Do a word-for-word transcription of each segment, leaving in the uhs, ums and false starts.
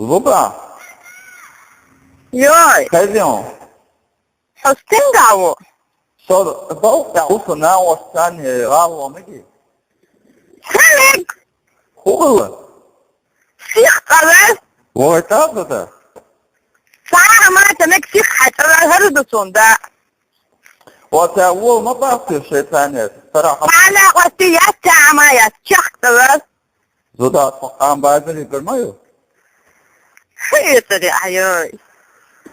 Зуда. Йой. Хазион. Хьо стенга ву? Со бау, я усу на остане, гаво меги. Салек. Хула. Сих къалас. Вой, та зуда. Сама та мек сих хатала хару дусунда. Ва та вол ма бахти шайтанет. Сара хам. Ана къасти я та ама я чахтала. Зуда, факан базили гырмаю? Хетари, айой.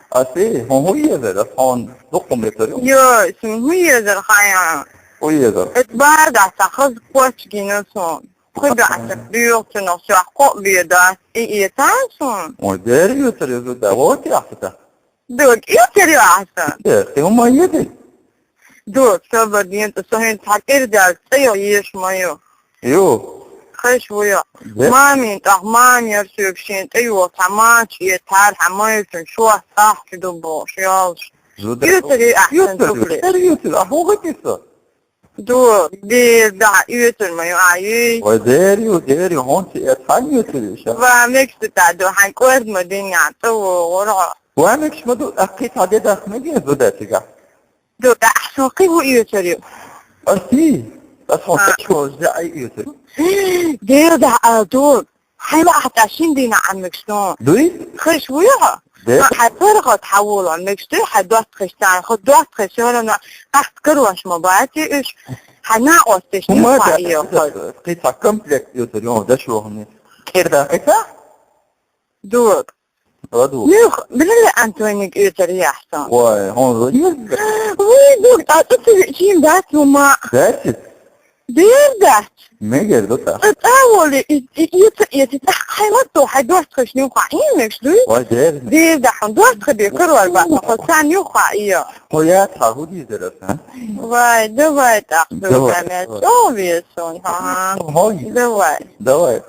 Аси, хун хуезер, ас хун дукум етари. Йой, сун хуезер хая. Хуезер. Эт бада сахаз коч гинасон. Куда аса бюртуно сяхко беда и етасон. Ой, дери ютари зуда, вот яхта. Дук, ютари аса. Дер, ты ума еди? Дук, собадин, ты сохин такир дял, ты ё еш мою. Ю. Хеш вуя. Дер. Мамин, ах, мамин, сообщение, ты ё, тамач, е тар, хамай, тун, шо, ах, ты дубо, шо, ялш. Зуда. Ютари, ах, ютари, тупли. Дер ютари, а хуга киса? Ду, дер, да, ютари мою, ай. Ой, дер ю, дер ю, хонти, е тан ютари, ша. Ва, мекс та ду, хан корд мадин, я, ту, гора. Ва, мекс маду, а кит хаде дах меги, зуда тига. Ду, да, ахсоқи ву ютари. Аси, ахсоқи чо, за ай ютари. Дер, да, а, ду. Хай ма ахта шин дина аммиксун. Дуй? Хиш вуя? Де? Хай пыргот хавула миксу, хай дот хиштан, хо дот хиш, ёрана, ахт кыруаш ма бати, уш. Хай на остиш, не Ума да, хай ё, хо. Киса комплект ютари, ё, да шо хни. Керда киса? Дук. Ладу. Нюх, биле Антоник ютари яхсан. Ой, хонзо. Вуй, дук, а тут ты чим дат ума. Датит? Дер дат. Мегер дута. Ат аволи, и, и, и, и, и, хай ма то, хай дот хиш нюха, и мекс дуй. Ой, дер. Дер да, хан дот хи бе, кыруар ба, хо сан нюха, и ё. Хо я, та худи дерас, а? Вай, давай, так, Давай, давай. О, весон, ха. Хо, Давай. Давай.